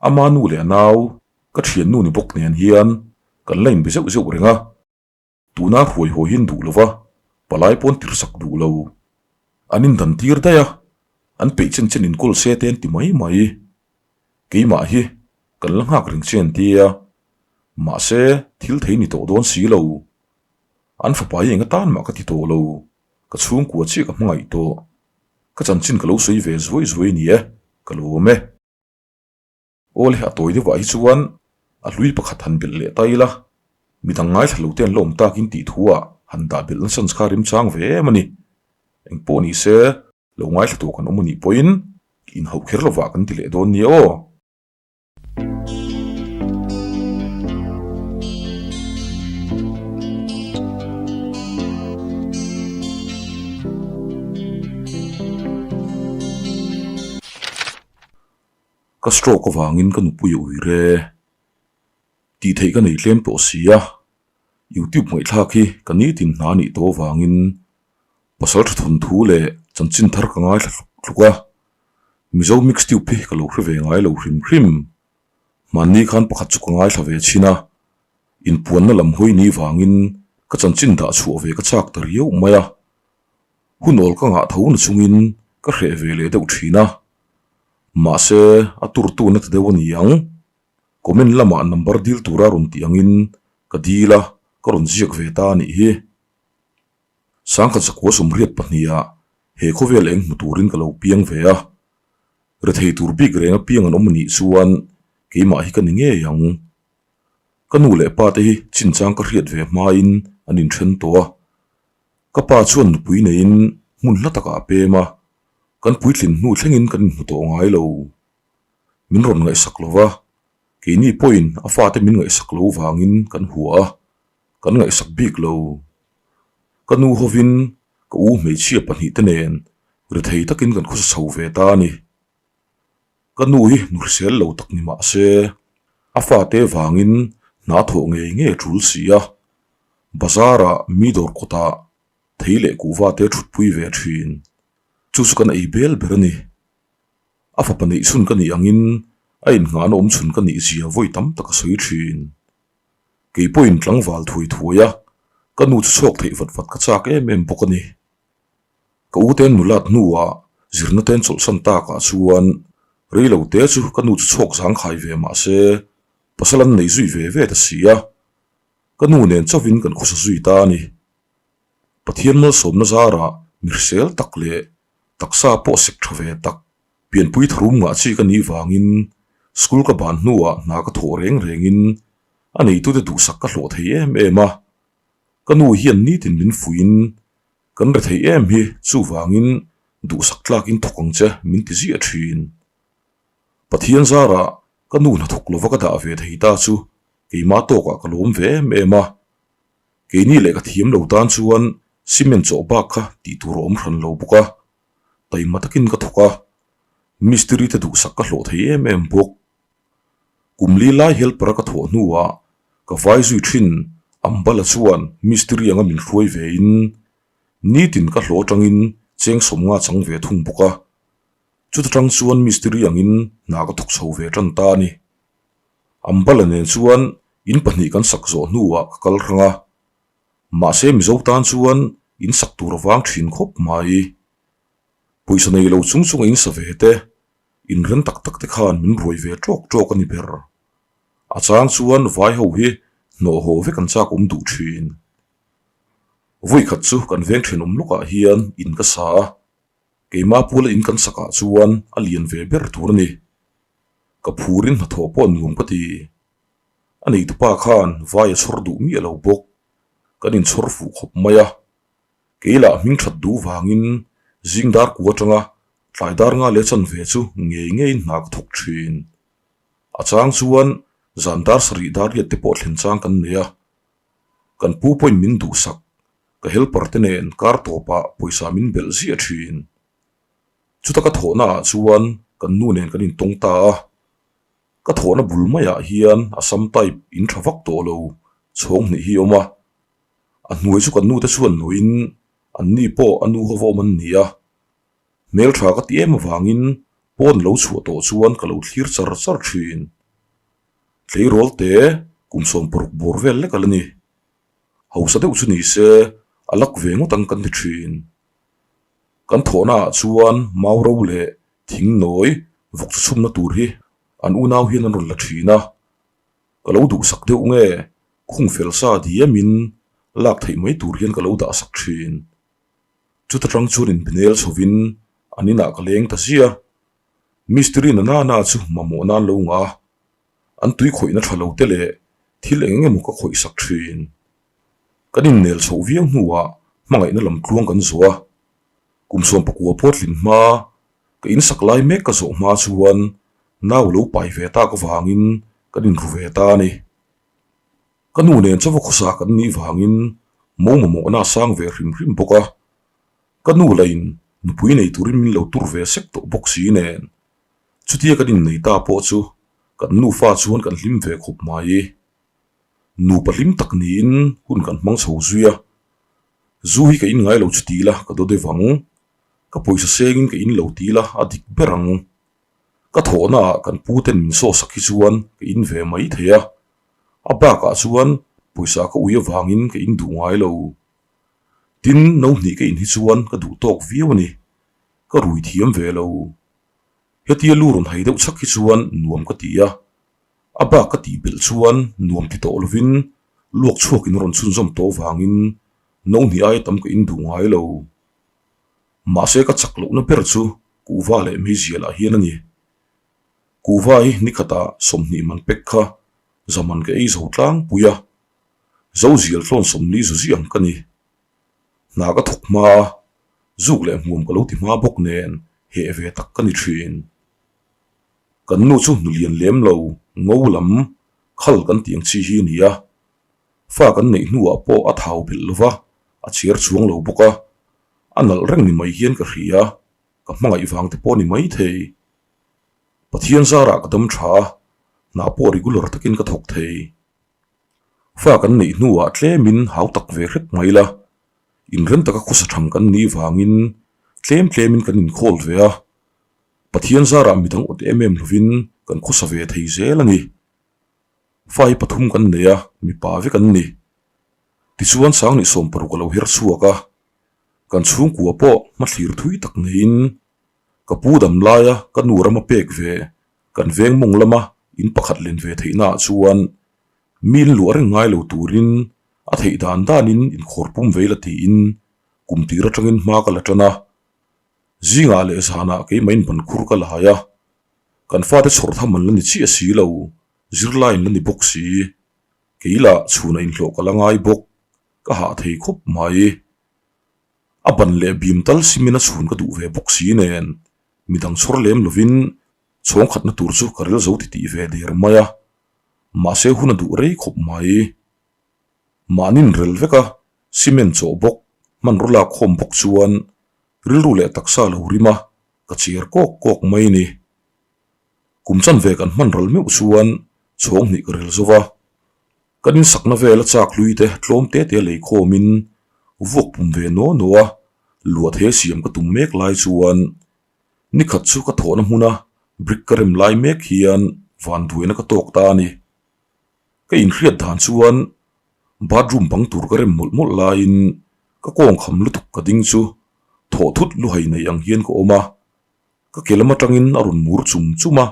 ama nu leh a nau ka thiannu ni bawk nen hian kan la inbe zeuh zeuh reng a. Tuna hruai haw hi an duh lo va, palai pawn tirsak duh lo. An indan tir daih a, an peih chen chen inkawl se te an ti mai mai. Keimah hi kan la nghak reng che an ti a, mahse thil thei ni tawh dawn si lo. An fapa hi eng atan mah ka ti tawh lo, ka chhungkua chiah ka hmangaih tawh. Ka chanchin ka lo sawi ve zuai zuai ni e, ka lawm e. Awle a tawi deuhah hi chuan a hlui pakhat han belh leh ta ila, midang ngaithla lo te an la awm takin tih thuah han dah belh nasa kha remchang ve em a ni. Engpawh ni se, lo ngaithla tawh kan awm a nih pawhin inhauh kher lovah kan ti leh dawn nia aw. Ka stroke avangin ka nupui a ui re. Tih theih ka nei tlem tawh si a, YouTube ngaihthlak hi ka nitin hna nih tawh avangin pasal tha thawn thu leh chanchin thar ka ngaithla tluk tluk a, Mizo mixtube hi ka lo hre ve ngai lo hrim hrim. Hmanni khan pakhat chu ka ngaithla ve chhin a, inpuanna lam hawi ni vangin ka chanchin dah chhuah ve ka chak ta riau mai a. Hun awl ka ngah tho na chungin ka hreh ve leh deuh thin a, mahse a turtu na ta deuh a ni ang. Comment lamah number dil tura rawn tih angin ka dil a, ka rawn ziak ve ta a nih hi. Sangkhat zakua sawmriat pahniha he khawvel eng hmu turin ka lo piang ve a, rethei tur bik reng apiang an awm a nih chuan keimah hi ka ni ngei ang. Ka nu leh pa te hi chinchang ka hriat ve hmain an inthen tawh a, Ka pa chuan nupui neiin hmun hla takah a pem a, kan puitlin hnu thlengin kan inhmu tawh ngai lo. Min rawn ngaihsak lo va, keini pawhin a fate min ngaihsak lo vangin kan hua a, kan ngaihsak bik lo. Ka nu hovin ka u hmeichhia pahnihte nen rethei takin kan khawsa chho ve ta a ni. Ka nu hi nu hrisel lo tak ni mah se, a fate vangin hna thawh ngei ngei a tul si a, Bazar-ah mi dawr kawtah thei leh kuhva te thutpui ve thin. Chu chu kan ei bel ber a ni. A fapa neih chhun ka nih angin a innghahna awm chhun ka nih zia vawi tam tak a sawi thin. Kei pawhin tlangval thuai thuai a, ka nu chu chhuak theih vat vat ka chak em em bawk a ni. Ka u ten nulat hnuah zirna ten chawlhsan takah chuan reilo te chu ka nu chu chhuak zangkhai ve mah se pasal an nei zui ve ve ta si a. Ka nu nen chauhin kan khawsa zui ta a ni. Pathian malsawmna zarah mi hrisel tak leh taksa pawh sek tha ve tak, pianpui tharum ngah chi ka nih vangin school ka ban hnuah hna ka thawh reng rengin a neitute duhsak ka hlawh thei em em a. Ka nu hian nitin min fuiin kan re thei em hi chuvangin duhsak tlakin thawk ang che min ti ziah thin. Pathian zarah ka nu hnathawk lova ka dah ve thei ta chu keimah tawkah ka lawm ve em em a, keini leh ka thiam lo tan chuan cement chawh bak kha tih tur a awm hran lo bawk a, taima takin ka thawk a, mistiri te duhsak ka hlawh thei em em bawk. Kum li lai helper a ka thawh hnuah ka vai zui thin Ambala chuan mistiri anga min hruai ve in nitin ka hlawh atangin cheng sawmnga chang ve thung bawk a. Chuta tang chuan mistiri angin hna ka thawk chho ve tan ta a ni. Ambala nen chuan in pahnih kan sak zawh hnuah ka kal hrang a. Mahse Mizo tan chuan in sak tur a vang thin khawp mai. Pawisa nei lo chung chunga in sa ve te, inren tak tak te khan min ruai ve tawk tawk a ni ber. A chang chuan vai ho hi hnawh haw vek an chak awm duh thin. Vawi khat chu kan veng thenawm lawkah hian in ka sa a, keimah pula in kan sakah chuan a lian ve ber tur a ni. Ka phurin hnathawh pawh nuam ka ti. A neitupa khan vai a chhawr duh miah lo bawk. Kan inchhawr fuh khawp mai a. Kei lah hming that duh vangin zing dar ku atanga tlai dar nga leh chanve chu ngei ngeiin hna ka thawk thin. A chang chuan zan dar sarih dar riat te pawh thlen chang kan nei a. Kan pu pawhin min duhsak, ka helper te nen kar tawpah pawisa min belh ziah thin. Chuta ka thawhna ah chuan kan nu nen kan intawng ta a. Ka thawhna bul maiah hian Assam type in tha vak tawh lo chhawng hnih hi a awm a. A hnuai chu kan nute chuan nuin an ni pawh a nu ho va awm an ni a. Hmeltha ka ti em avangin pawn lo chhuah tawh chuan ka lo thlir char char thin. Tleirawl te kum 16 bawr vel lek a la ni. Hausa deuh chu ni se a lak ve ngawt ang kan ti thin. Kan thawhna ah chuan mau ro leh thing nawi vawk chu chhumna tur hi an unau hian an rawn la thin a. Ka lo duhsak deuh nge khung fel sa diamin lak theih mai tur hian ka lo dahsak thin. Chuta tang chuan inbinel chhovin an inah ka leng ta zia. Mistiri na nana chu mamawh nan lo ngah a, an tui khawihna tha lo te leh thil eng eng emaw ka khawihsak thin. Kan innel chhoh viau hnuah hmangaihna lam tluang kan zawh a, kum 19 pawh tlin hma ka insak lai mek ka zawh hma chuan nau lo pai ve tak avangin kan inru ve ta a ni. Ka nu nen chaw khawsa kan nih vangin mo mamawhna a sang ve hrim hrim bawk a, ka nu lain nupui nei turin min lo tur ve sek tawh bawk si nen chutia kan innei ta pawh chu kan nufa chuan kan hlim ve khawp mai. Nupa hlim tak niin hun kan hmang chho zui a, zu hi ka in ngai lo chu ti ila ka daw deuh ang, ka pawisa sengin ka in lo ti ila a dik ber ang. Ka thawhna ah kan pu ten min saw sak hi chuan ka in ve mai thei a, a bakah chuan pawisa ka ui avangin ka in duh ngai lo. Tin, no hnih ka in hi chuan ka duh tawk viau a ni, ka rui thiam ve lo. Hetia lu rawn hai deuh chak hi chuan nuam ka ti a, a bak ka tih belh chuan nuam ti tawh lovin luak chhuakin rawn chhunzawm tawh vangin no hnih aia tam ka in duh ngai lo. Mahse ka chak lohna ber chu kuhva leh meizial ah hian a ni. Kuhva hi nikhatah 20 man pek kha zaman ka ei zo tlangpui a, zozial tlawn 40 zu ziah ang ka ni. Hna ka thawk hma a, zuk leh hmuam ka lo ti hma bawk nen heh ve tak ka ni thin. Kan nu chu hnulian lem lo, ngo lam, khal kan tih ang chi hi a ni a. Fa kan neih hnuah pawh a thau belh lo va, a chhiar chuang lo bawk a, a nalh reng ni mai hian ka hria, ka hmangaih vang te pawh ni mai thei. Pathian zarah ka dam tha a, hna pawh regular takin ka thawk thei. Fa kan neih hnuah tlemin hau tak ve hrep mai la, inrem taka khawsa thang kan nih vangin tlem tlemin kan inkhawl ve a, Pathian zarah midang awt em em lovin kan khawsa ve thei zel a ni. Fa hi pathum kan nei a, mipa vek an ni. Tichuan Sangni 60 a lo her chhuak a, kan chhungkua pawh hmathlir thui tak neiin ka pu dam laia ka nu rama pek ve kan veng mawng lama in pakhat len ve theihna ah chuan mi in luah reng ngai lo turin a theih dan danin inkhawr pum vei la tiin kum tir atangin hma ka la tan a, zingah leh zanah keimah in ban khur ka la hai a. Kan fate chhawr tham an la ni chiah si lo, zirlai an la ni bawk si. Kei lah chhunah inhlawh ka la ngai bawk, ka hah thei khawp mai. A ban leh bim tal simin a chhun ka duh ve bawk si nen, midang chhawr lem lovin chhawng khatna tur chu ka rel zo titih ve der mai a, mahse hun a duh rei khawp mai. Mahnin rel vek a, cement chawh bawk, hmanraw lak khawm bawk chuan rilru leh taksa lo rim a, ka chiar kawk kawk mai ni. Kum chanve kan hman ral meuh chuan Chhawng hnih ka rel zo va. Kan insakna vela chak hlui te tlawm te te lei khawmin vuak pum ve naw naw a, luah the siam ka tum mek lai chuan nikhat chu ka thawhna hmuna brick ka rem lai mek hian vanduaina ka tawk ta a ni. Ka inhriat dan chuan bathroom bang tur ka rem mawlh mawlh laiin ka kawng kham lutuk ka ding chu thawh thut luhai nei ang hian ka awm a, ka ke lam atangin a rawn mur chum chum a,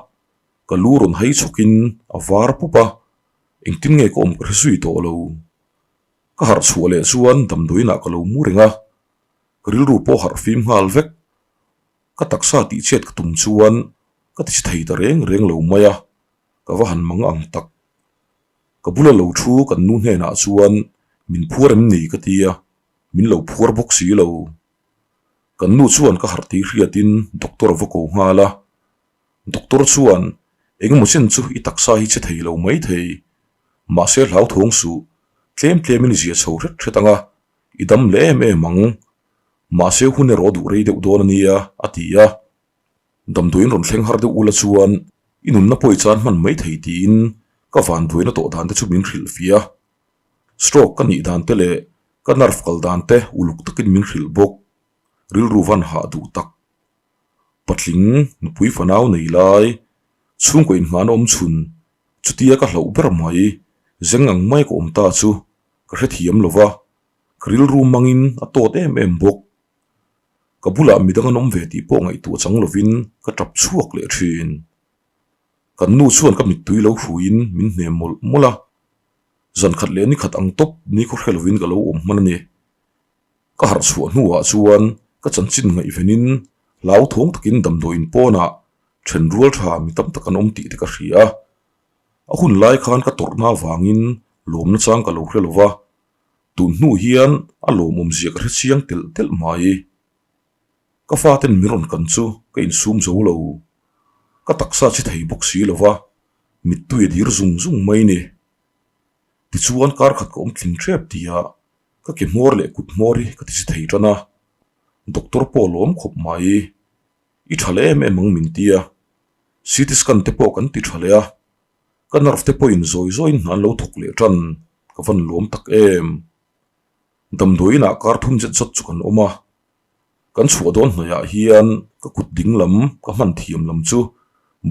ka lu rawn hai chhawkin a var pup a, engtin nge ka awm ka hre zui tawh lo. Ka harh chhuah leh chuan damdawiinah ka lo mu reng a, ka rilru pawh harh fim nghal vek. Ka taksa tihchhiat ka tum chuan ka tichhe thei ta reng reng lo mai a. Ka va han mang ang tak. Ka bula lo thu kan nu hnenah chuan min phuar em ni ka ti a, min lo phuar bawk si lo. Kan nu chuan ka harh tih hriatin doctor a va ko nghal a. Doctor chuan engemaw chen chu i taksa hi che thei lo mai thei. Mahse hlauthawng suh, tlem tlemin i zia chho hret hret ang a, i dam leh em em ang. Mahse hun erawh duh rei deuh dawn a nia, a ti a. Damdawiin rawn thleng har deuh ula chuan i nunna pawh i chan hman mai thei tiin ka vanduaina tawh dan te chu min hrilh fia. Stroke ka nih dan te leh ka nerve kal dan te uluk takin min hrilh bawk. Rilru van hah duh tak. Patling, nupui fanau nei lai, chhungkaw inhmahna awm chhun, chutia ka hlauh ber mai, zeng ang mai ka awm ta chu ka hrethiam lova, ka rilru mangin a tawt em em bawk. Ka bulah midang an awm ve tih pawh ngaihtuah chang lovin ka tap chhuak leh thin. Kan nu chuan ka mittui lo hruiin min hnem mawlh mawlh a, zan khat leh ni khat ang tawp ni khaw hre lovin ka lo awm hman a ni. Ka harh chhuah hnuah chuan ka chanchin ngaihvenin hlauthawng takin damdawiin pawnah then rual tha mi tam tak an awm tih te ka hria a. A hun lai khan ka tawrhna avangin lawmna chang ka lo hre lova, Tun hnu hian a lawmawm zia ka hre chiang telh telh mai. Ka faten min rawn kan chu ka insum zo lo. Ka taksa chi thei bawk si lo va, mittui a dir zung zung mai ni. Tichuan kar khat ka awm tling tep tia ka ke hmawr leh kut hmawr hi ka ti chi thei tan a. Doctor pawh a lawm khawp mai. I tha leh em em ang min tia. CT scan te pawh kan ti tha leh a. Ka nerve te pawhin zawi zawiin hna an lo thawk leh tan, ka van lawm tak em. Damdawiinah kar thum zet zawt chu kan awm a, kan chhuah dawn hnaihah hian ka kut ding lam ka hman thiam lam chu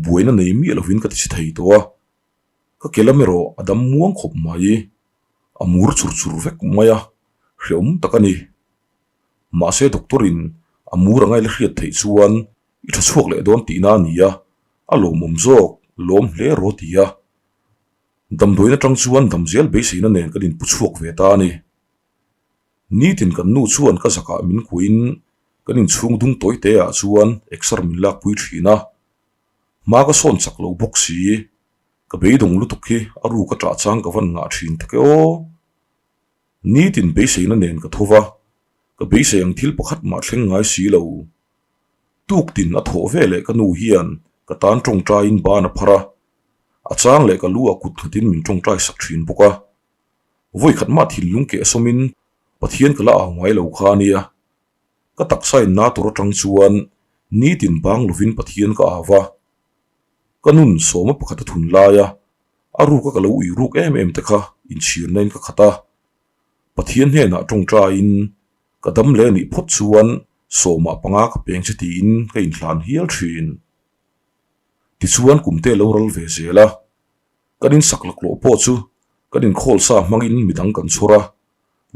buaina nei miah lovin ka ti chhe thei tawh a, ka ke lam erawh a dam muang khawp mai, a mur chur chur vek mai a, hrehawm tak a ni. Mahse doctor in a mur anga i la hriat theih chuan I tha chhuak leh dawn tihna a ni a, a lawmawm zawk, lawm hle rawh ti a. Damdawiin atang chuan damzel beiseina nen kan inpu chhuak ve ta a ni. Nitin kan nu chuan ka zakah min kuahin kan inchhung dung tawi te ah chuan exer min lakpui thin a. Hma ka sawn chak lo bawk si, ka beidawng lutuk hi a ruk a ṭah chang ka van ngah thin tak e aw. Nitin beiseina nen ka tho va, ka beisei ang thil pakhat mah thleng ngai si lo. Tuk tin a thawh ve leh ka nu hian ka tan tawngtaiin ban a phar a, a chang leh ka lu ah kut nghatin min tawngtai sak thin bawk a. Vawi khat mah thinlung keh sawmin Pathian ka la au ngai lo kha a nia. Ka taksa in na tur atang chuan nitin bang lovin Pathian ka au va. Ka nun sawma pakhat a thun lai a, a ruka ka lo ui ruk em em te kha inchhirna in ka khat a. Pathian hnenah tawngtaiin Ka dam leh nih phawt chuan sawmah panga ka peng che tiin ka inhlan hial thin. Tichuan kum te lo ral ve zel a, kan insak laklawh pawh chu kan inkhawl sa hmangin midang kan chhawr a,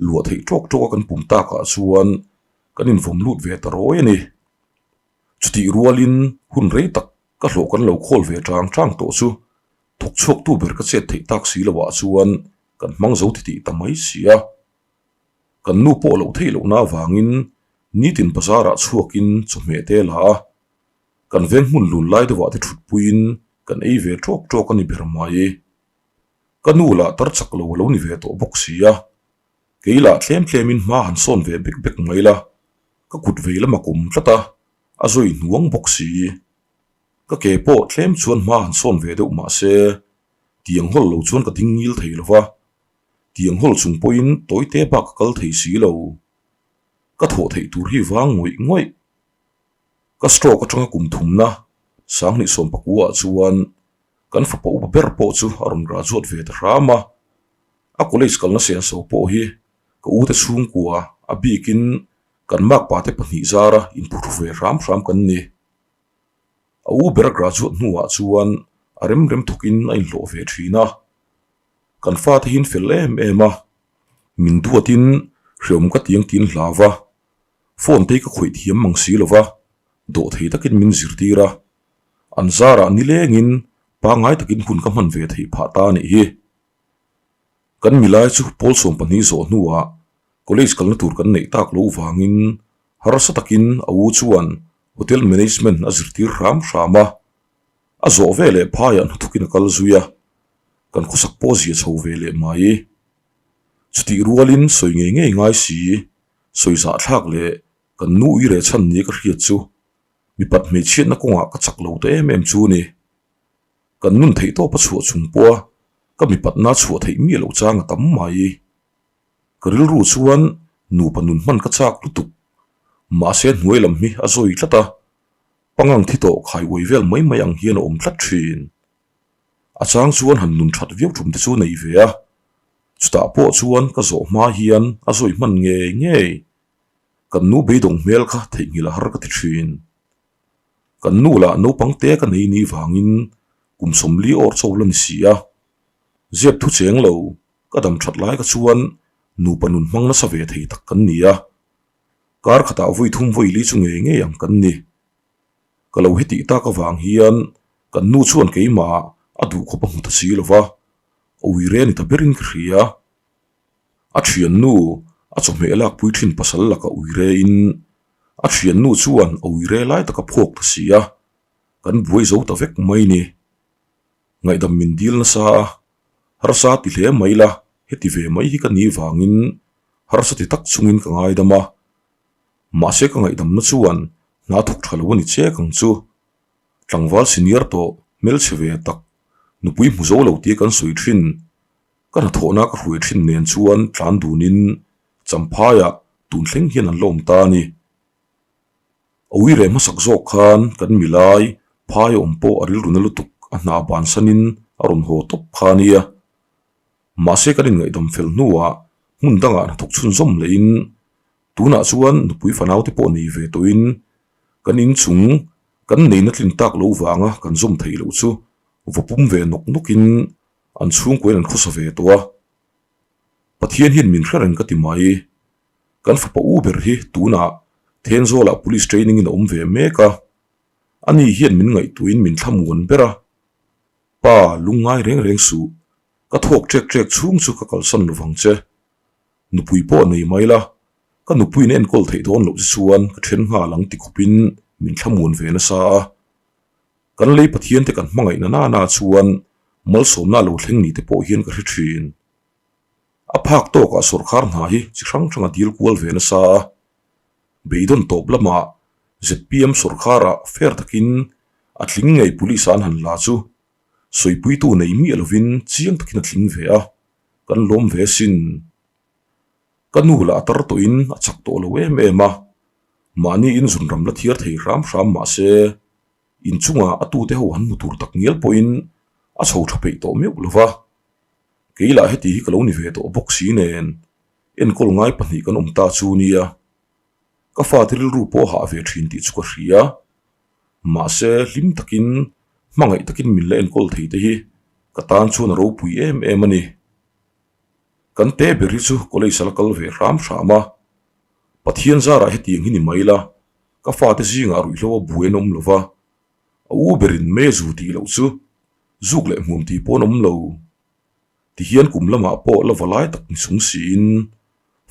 luah theih tawk tawka kan pum takah chuan kan invawm lut ve ta rawi a ni. Chutih rualin hun rei tak ka hlawh kan lo khawl ve tang tang tawh chu thawk chhuaktu ber ka chet theih tak si loah chuan kan hmang zo titih ta mai si a. Kan nu pawh loh theih lohna avangin nitin bazarah chhuakin chawhmeh te la a, kan veng hmun lun lai deuhah te thutpuiin kan ei ve tawk tawk a ni ber mai. Ka nu lah tar chak lo a lo ni ve tawh bawk si a, kei lah tlem tlemin hma han sawn ve bek bek mai la, ka kut vei lam a kawm tlat a, a zawi hnuang bawk si. Ka ke pawh tlem chuan hma han sawn ve deuh mah se, tiang hawl lo chuan ka ding ngil thei lo va. Tiang hawl chung pawhin tawite bak ka kal thei si lo. Ka thawh theih tur hi vang ngawih ngawih. Ka stroke atanga kum thumna Sanghnih Sawmpakua ah chuan Kan fapa upa ber pawh chu a rawn graduate ve ta hram a, a college kalna senso pawh hi ka ute chhungkua a bikin kan makpa te pahnih zara inphuhru ve hram hram kan ni. A u ber a graduate hnuah chuan a rem rem thawkin a inhlawh ve thin a, kan fate hi an fel em em a, min duatin hreawm ka tiang tiin hlau va, phone te hi ka khawih thiam mang si lo va, dawhthei takin min zirtir a, an zarah nilengin pangngai takin hun ka hman ve theih phah ta a nih hi. Kan milai chu pawl 12 zawh hnuah college kalna tur kan neih tak loh vangin harsa takin a u chuan hotel management a zirtir hram hram a, a zawh ve leh phaiah hnathawkin a kal zui a, kan khawsak pawh zia chho ve leh mai. Chutih rualin sawi ngei ngei ngai si, sawi zahthlak leh kan nu ui reh chhan nia ka hriat chu mipat hmeichhiatna kawngah ka chak lo ta em em chu ni. Kan nun theih tawp a chhuah chung pawha ka mipatna chhuah theih miah loh chang a tam mai. Ka rilru chuan nupa nun hman ka chak lutuk. Mahse hnuai lam hi a zawi tlat a, pangang thi tawh khai uai vel mai mai ang hian a awm tlat thin. A chang chuan han nun that viau tum te chu nei ve a, chutah pawh chuan ka zawh hma hian a zawi hman ngei ngei. Kan nu beidawng hmel kha theihnghilh a har ka ti thin. Kan nu lah naupang te ka nei ni vangin kum 40 awr chaw la ni si a, zep thu cheng lo ka dam that lai kha chuan nupa nun hmang nasa ve thei tak kan ni a, kar khatah vawi thum vawi li chu ngei ngei ang kan ni. Ka lo hetih tak avang hian kan nu chuan keimah a duh khawp a hmu ta si lo va, a ui re ni ta berin ka hria. A thiannu a chawhmeh lakpui thin pasal laka ui rein a thiannu chuan a ui re lai taka phawk ta si a, kan buai zo ta vek mai ni. Ngaihdam min dil nasa a, harsa ti hle mai la, heti ve mai hi ka ni vangin harsa ti tak chungin ka ngaidam a. Mahse ka ngaihdamna chuan hna thawk tha lo a ni chek ang chu. Tlangval senior tawh hmelchhe ve tak nupui hmu zo lo tia kan sawi thin. Ka hnathawhna ka hruai thin nen chuan tlan dunin Champhaiah tun thleng hian an la awm ta a ni. A ui reh hmasak zawk khan kan milai phai awm pawh a rilru na lutuk a hna bansanin a rawn haw tawp kha a nia. Mahse kan inngaihdam fel hnuah hmun dangah hnathawk chhunzawm lehin tunah chuan nupui fanaute pawh nei ve tawhin kan inchung kan neihna tlin tak lo vanga kan zawm theih loh chu vaw pum ve nawk nawkin An chhungkuain an khawsa ve tawh a, Pathian hian min hre reng ka ti mai. Kan fapa u ber hi tunah Thenzawlah Police training in a awm ve mek a, ani hian min ngaihtuahin min thlamuan ber a. Pa, lungngai reng reng suh, ka thawk ṭek ṭek chhung chu ka kalsan lovang che. Nupui pawh nei mai la, ka nupuiin a enkawl theih dawn loh che chuan ka ṭhen nghal ang ti khawpin min thlamuan ve nasa a. Kan lei Pathian te kan hmangaih na nana chuan malsawmna a lo thleng ni te pawh hian ka hre thin. A phak tawkah sawrkhar hna hi chi hrang hrang a dil kual ve nasa a. Beidawn tawp lamah zpm sawrkharah fair takin a tling ngei police ah an han la chu sawipuitu nei miah lovin chiang takin a tling ve a, kan lawm ve sin. Ka nu lah a tar tawhin a chak tawh lo em em a, mahni in zunram la thiar thei hram hram mah se inchungah a tute ho han hmu tur tak ngial pawhin a chho tha peih tawh meuh lo va. Kei lah heti hi ka lo ni ve tawh bawk si nen enkawl ngai pahnih kan awm ta chu nia. Ka fate rilru pawh a hah ve thin tih chu ka hria. Mahse hlim takin hmangaih takin min la enkawl thei te hi ka tan chuan a ropui em em a ni. Kan te ber hi chu college a la kal ve hram hram a, Pathian zarah hetiang hi ni mai la, ka fate zingah ruihhlo a buai an awm lo va, a u berin mezu tih loh chu zuk leh hmuam tih pawh an awm lo. Tihian kum lamah pawh la va lai tak ni chung siin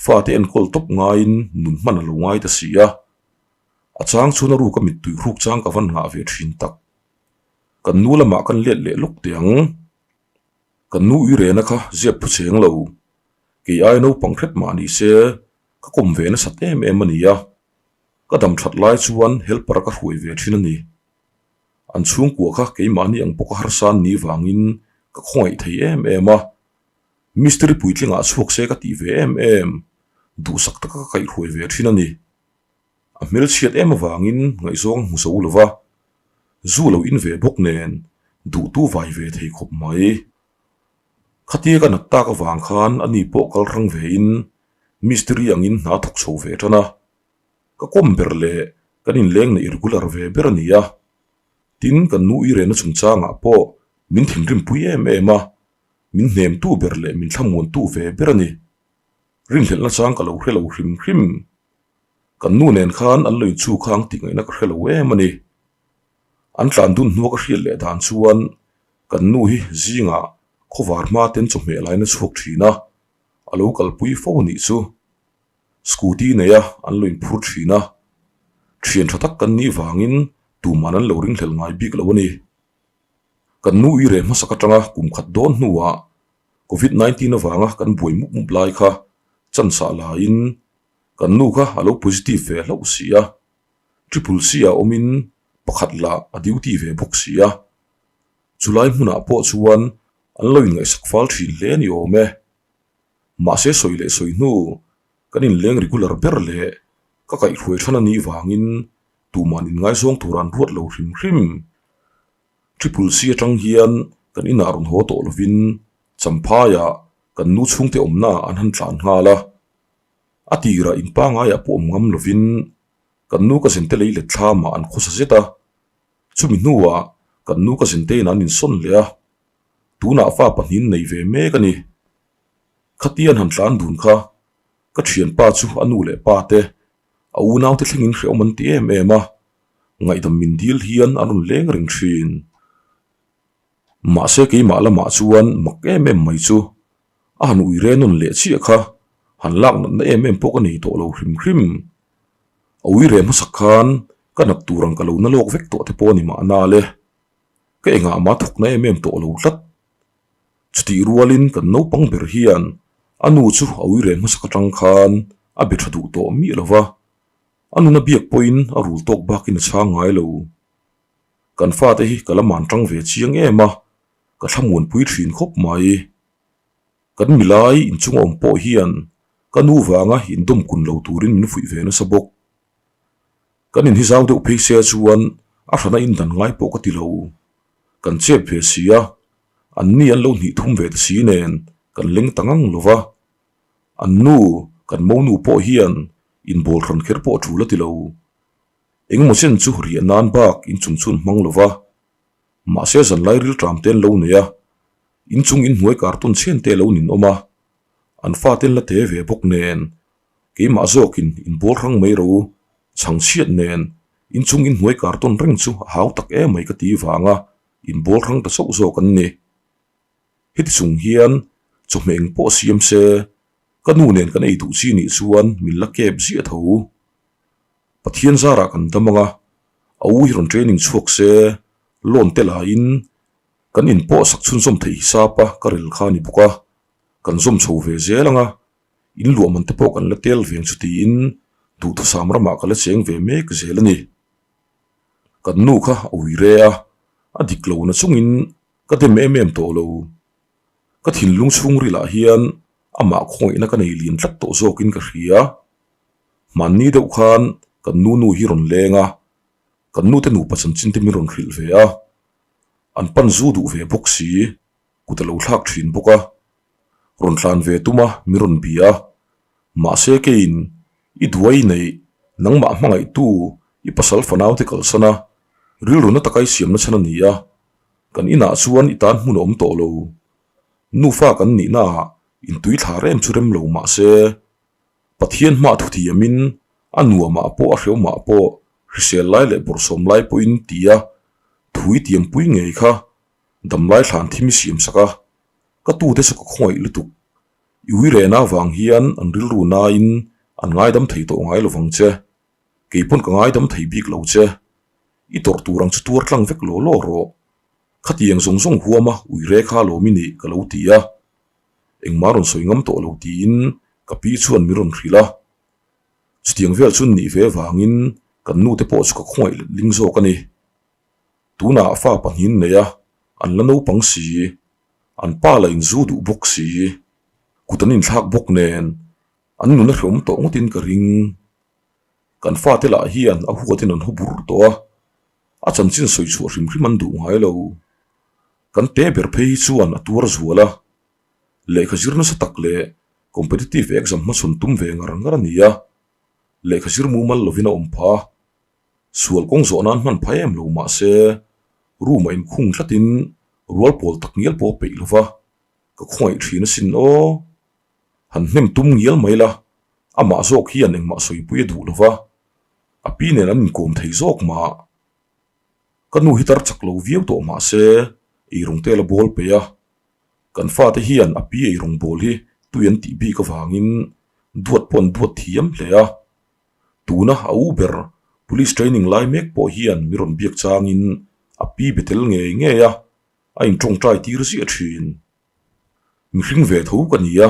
fate enkawl tawp ngaiin nun hman a lo ngai ta si a, a chang chuan a ruka mittui hruk chang ka van ngah ve thin tak. Kan nu lamah kan let leh lawk teh ang. Kan nu i rena kha ziak phu cheng lo. Kei ai naupang hret mah ni se, ka kawm ve nasat em em a ni a. Ka dam that lai chuan helper ka hruai ve thin a ni. An chhungkua kha keimahni ang bawka harsa an nih vangin ka khawngaih thei em em a. Mistiri puitlingah chhuak se ka tih ve em em, duhsak taka ka kaihhruai ve thin a ni. A hmelchhiat em avangin ngaihzawng hmu zo lo va, zu lo in ve bawk nen Duhtu vai ve thei khawp mai. Khatia ka nat tak avang khan ani pawh kal hrang ve in mistiri angin hna thawk chho ve tan a. Ka kawm ber leh kan inleng neih regular ve ber a ni a. Tin, kan nu i rehna chungchangah pawh min thinrim pui em em a, min hnemtu ber leh min thlamuantu ve ber a ni. Rinhlelhna chang ka lo hre lo hrim hrim. Kan nu nen khan an lo inchhu kha ang tih ngaihna ka hre lo em a ni. An tlan dun hnua ka hriat leh dan chuan kan nu hi zingah khawvar hma ten chawhmeh laina chhuak thin a, a lo kalpui fo a nih chu. Scooty neia an lo inphur thin a, thian tha tak kan nih vangin tuman an lo ringhlel ngai bik lo a ni. Kan nu i reh hmasak atanga kum khat dawn hnuah Covid 19 avanga kan buai mup mup lai kha chance ah laiin kan nu kha a lo positive ve hlauh si a. Triple C ah awmin pakhat lah a duty ve bawk si a, chulai hmunah pawh chuan an lo inngaihsak fal thin hle a ni awm e. Mahse sawi leh sawi hnu kan inleng regular ber leh ka kaihhruai than a nih vangin tuman inngaizawng tur an ruat lo hrim hrim. Triple C atang hian kan inah rawn haw tawh lovin Champhaiah kan nu chhungte awmnaah an han tlan nghal a. A tirah in pangaiah pawh awm ngam lovin kan nu ka zente lei let thlamah an khawsa zet a, chumi hnuah kan nu ka zente in an insawn leh a, tunah fa pahnihin nei ve mek a ni. Khatia an han tlan dun kha ka thianpa chu a nu leh pa te a unaute thlengin hrehawm an ti em em a, ngaihdam min dil hian an rawn leng reng thin. Mahse keimah lamah chuan mak em em mai chu A han ui re nawn leh chiah kha han lak natna em em pawh ka nei tawh lo hrim hrim. A ui re hmasak khan ka nat tur ang ka lo na lawk vek tawh te pawh a ni mahna le. Ka engah mah thawkna em em tawh lo tlat. Chutih rualin kan naupang ber hian a nu chu a ui re hmasak atang khan a be tha duh tawh miah lo va, a nuna biak pawhin a rul tawk bakin a chhang ngai lo. Kan fate hi ka la man tang ve chiang em a, ka thlamuanpui thin khawp mai. Kan milai inchung awm pawh hian ka nu vanga indawm kun lo turin min fuih ve nasa bawk. Kan inhi zau deuh phei se chuan a hrana indan ngai pawh ka ti lo. Kan chep ve si a, an ni an lo hnih thum ve ta si nen kan leng ta ngang lo va. An nu, kan monu pawh hian inbawl hran kher pawh a tul a ti lo. Engemaw chen chu riah nan bak inchung chhun hmang lo va. Mahse zanlai rilṭam te an lo nei a, inchung inhnuai cartoon chhen te lo nin awm a, an fate an la te ve bawk nen, keimah zawkin inbual hrang mai ro chhang chhiat nen inchung inhnuai cartoon reng chu a hau tak em mai ka ti vanga inbual hrang ta chauh zawk an ni. Heti chung hian chawhmeh eng pawh siam se, ka nu nen kan ei duh chi nih chuan min la kep ziah tho. Pathian zarah kan dam ang a, a u hi rawn training chhuak se, loan te laiin kan inpawh sak chhunzawm theih hisap a ka rel kha a ni bawk a, kan zawm chho ve zel ang a, in luah man te pawh kan la tel veng chu tiin duhthusam ramah ka la cheng ve mek zel a ni. Kan nu kha a ui re a, a dik lo na chungin ka dem em em tawh lo. Ka thinlung chhungrilah hian amah khawngaihna ka nei lian tlat tawh zawkin ka hria. Hmanni deuh khan kan nu nu hi rawn leng a, kan nute nupa chanchin te min rawn hrilh ve a, an pan zu duh ve bawk si, kut a lo thlak thin bawk a, rawn tlan ve tum a min rawn bia a, mahse keiin i duai neih nangmah hmangaihtu i pasal fanau te kalsan a, rilru na taka i siamna chhan a ni a, kan inah chuan i tan hmun a awm tawh lo, nufa kan nihnaah intui thla rem chu rem lo mahse Pathian hmah thuthiamin a nuamah pawh a hrehawmah pawh hrisel lai leh bawrhsawm lai pawhin tia thui tiampui ngei kha damlai thlan thim i siam sak a, ka tute chu ka khawngaih lutuk. I ui rehna avang hian an rilru nain an ngaidam thei tawh ngai lovang che, kei pawn ka ngaidam thei bik lo che. I tawrh tur ang chu tuar tlang vek law law rawh. Khatiang zawng zawng huama ui re kha lawm i nih ka lo ti a. Engmah rawn sawi ngam tawh lo tiin ka pi chuan min rawn hrilh a. Chutiang vel chu nih ve vangin kan nute pawh chu ka khawngaih let ling zawk a ni. Tunah fa pahnihin nei a, an la naupang si, an pa lah inzu duh bawk si, kut an inthlak bawk nen an nun a hrehawm tawh ngawtin ka ring. Kan fate lah hian a huatin an haw bur tawh a, a chanchin sawi chhuah hrim hrim an duh ngai lo. Kan te ber phei hi chuan a tuar zual a, lehkha zir nasa tak leh competitive exam hmachhawn tum ve ngar ngar a ni a, lehkha zir mumal lovin a awm phah a, sual kawng zawh nan hman phah em lo mah se room a inkhung tlatin rual pawl tak ngial pawh a peih lo va, ka khawngaih thin asin aw. Han hnem tum ngial mai la, amah zawk hian engmah sawipui a duh lo va, a pi nen an inkawm thei zawk mah. Ka nu hi tar chak lo viau tawh mah se eirawng te la bawl peih a, kan fate hian a pi eirawng bawl hi tui an tih bik avangin duat pawh an duat thiam hle a. Tuna a u ber police training lai mek pawh hian mi rawn biak changin a pi be tel ngei ngei a, a intawngtai tir ziah thin. Mihring ve tho ka ni a,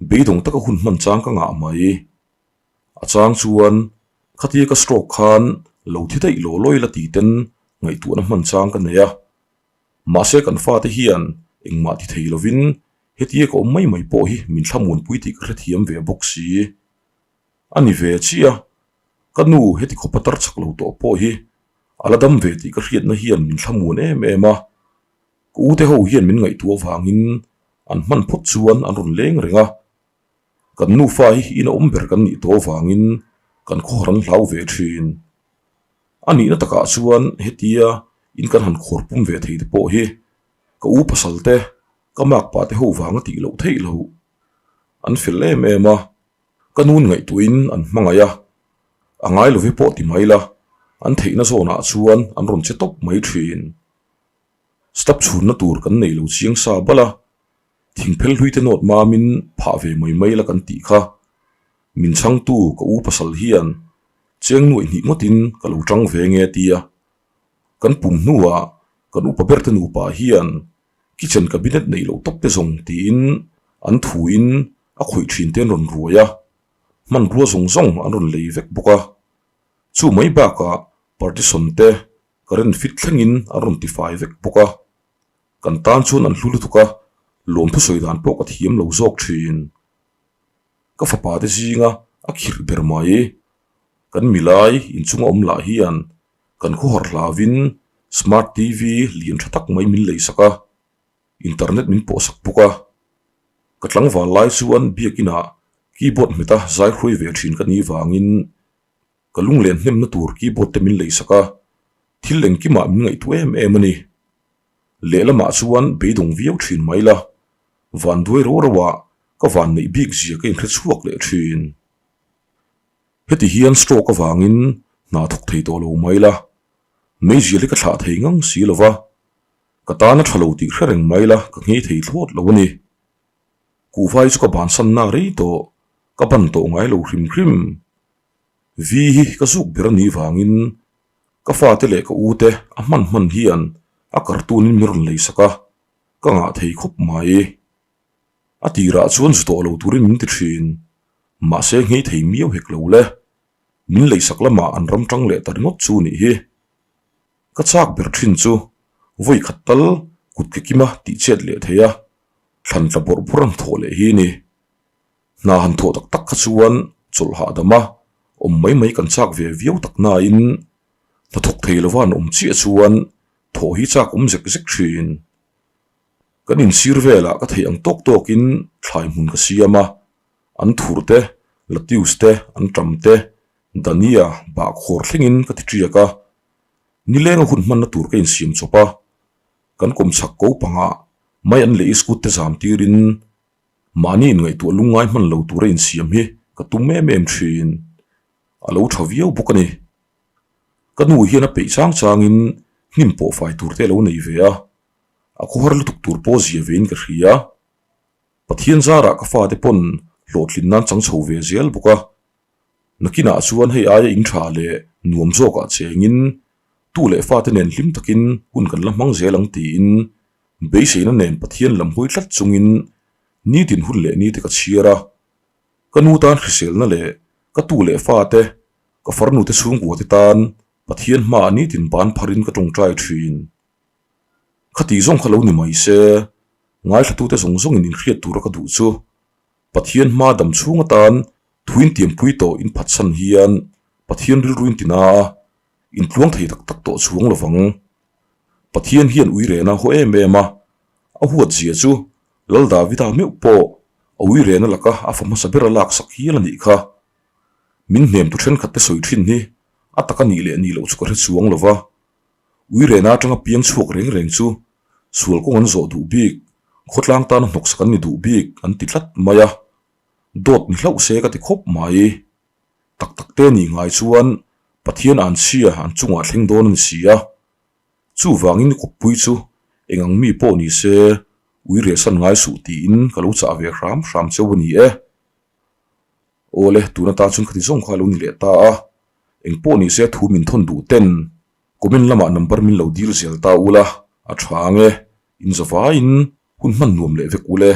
beidawng taka hun hman chang ka ngah mai. A chang chuan khatia ka stroke khan lo thi daih law lawi la tih ten ngaihtuahna hman chang ka nei a. Mahse kan fate hian engmah ti thei lovin hetia ka awm mai mai pawh hi min thlamuanpui tih ka hrethiam ve bawk si. A ni ve chiah a, ka nu heti khawpa tar chak lo tawh pawh hi a la dam ve tih ka hriatna hian min thlamuan em em a. Ka ute ho hian min ngaihtuah avangin an hman phawt chuan an rawn leng reng a. Kan nufa hi ina awm ber kan nih tawh avangin kan khawhar an hlau ve thin. A nihna takah chuan hetia in kan han khawr pum ve thei te pawh hi ka u pasal te, ka makpa te ho vang a tih loh theih loh. An fel em em a, ka nun ngaihtuahin an hmangaih a, a ngai love pawh ti mai la, an theihna zawnah chuan an rawn che tawp mai thin. Step chhunna tur kan nei lo chiang sa bal a, Thingphel hlui te nawt mamin phah ve mai mai la kan tih kha. Min chhangtu ka u pasal hian cheng nuaih hnih ngawtin ka lo tang ve nge tia. Kan pum hnuah kan upa ber te nupa hian kitchen cabinet neih loh tawp te zawng tiin an thuin a khawih thin te an rawn ruai a, hmanrua zawng zawng an rawn lei vek bawk a. Chu mai bakah partition te current fit thlengin an rawn tifai vek bawk a. Kan tan chuan an hlu lutuk a, lawmthu sawi dan pawh ka thiam lo zawk thin. Ka fapa te zinga a khirh ber mai. Kan milai inchunga awm lah hian kan khawhar hlauvin smart TV lian tha tak mai min leisak a, internet min pawhsak bawk a. Ka tlangval lai chuan biakinah keyboard hmeta zai hruai ve thin ka nih vangin Ka lunglen hnemna tur keyboard te min leisak a, thil engkimah min ngaihtuah em em a ni. Lehlamah chuan beidawng viau thin mai la, van duai ro ro ah ka van neih bik zia ka inhre chhuak leh thin. Heti hian stroke avangin hna thawk thei tawh lo mai la, meizial hi ka thlah thei ngang si lo va, ka tan a tha lo tih hre reng mai la ka nghei thei thlawt lo a ni. Kuhvai chu ka bansanna rei tawh, ka ban tawh ngai lo hrim hrim. Vi hi ka zuk ber a nih vangin ka fate leh ka ute a hman hman hian a cartoon in min rawn leisak a, ka ngah thei khawp mai. A tirah chuan zu tawh lo turin min ti thin, mahse nghei thei miau hek lo le. Min leisak lamah an ram tang leh ta ringawt chu nih hi. Ka chak ber thin chu vawi khat tal kut ke kima tih chet leh thei a, thlan tla bawrh bawrh an thawh leh hi ni. Hna han thawh tak tak kha chuan chawlh hahdam a, awm mai mai kan chak ve viau tak nain hnathawk thei lova an awm chiah chuan thawh hi chak awm zek zek thin. Kan insir velah ka theih ang tawk tawkin thlai hmun ka siam a, an thur te, latius te, an tam te, dania, bahkhawr thlengin ka ti tiak a, nilenga hun hmanna tur ka insiam chawp a, kan kawmchhak ko pangah mai an leh iskut te zam tirin Mahni inngaihtuah lungngai hman lo tura insiam hi ka tum em em thin. A lo tha viau bawk a ni. Ka nu hian a peih chang changin hnim pawh fai tur te a lo nei ve a, a khawhar lutuk tur pawh zia vein ka hria. Pathian zarah ka fate pawn hlawhtlin nan chang chho ve zel bawk a. Nakinah chuan hei aia in tha leh nuam zawkah chengin tu leh fate nen hlim takin hun kan la hmang zel ang tiin Beiseina nen Pathian lam hawi tlat chungin nitin hun leh nite ka chhiar a, ka nu tan hriselna leh ka tu leh fate, ka farnute chhungkua te tan Pathian hmaah nitin ban pharin ka tawngtai thin. Khati zawng kha lo ni mai se, ngaithlatute zawng zawngin inhriat tura ka duh chu Pathian hma dam chhung atan thuin tiampui tawh inphatsan hian Pathian rilruin tina a, intluang thei tak tak tawh chhuang lovang. Pathian hian uirena a haw em em a, a huat zia chu Lal Davida meuh pawh a uirena laka a fa hmasa ber a laksak hial a nih kha. Min hnemtu thenkhat te sawi thin hi a tak a nih leh nih loh chu ka hre chuang lo va. Uirena atanga piang chhuak reng reng chu sual kawng an zawh duh bik, khawtlang tana hnawksak an ni duh bik an ti tlat mai a. Dawt ni hlauh se ka ti khawp mai. Tak tak te nih ngai chuan Pathian an chhia an chungah thleng dawn a ni si a. Chuvangin kawppui chu eng ang mi pawh ni se ui rehsan ngai suh tiin ka lo chah ve hram hram cheu a ni e. Awle, tun atan chuan khati zawng kha a lo ni leh ta a. Eng pawh ni se thu min thawn duh ten comment lamah number min lo dil zel ta ula a tha ang e. In zavaiin hun hman nuam leh vek ule.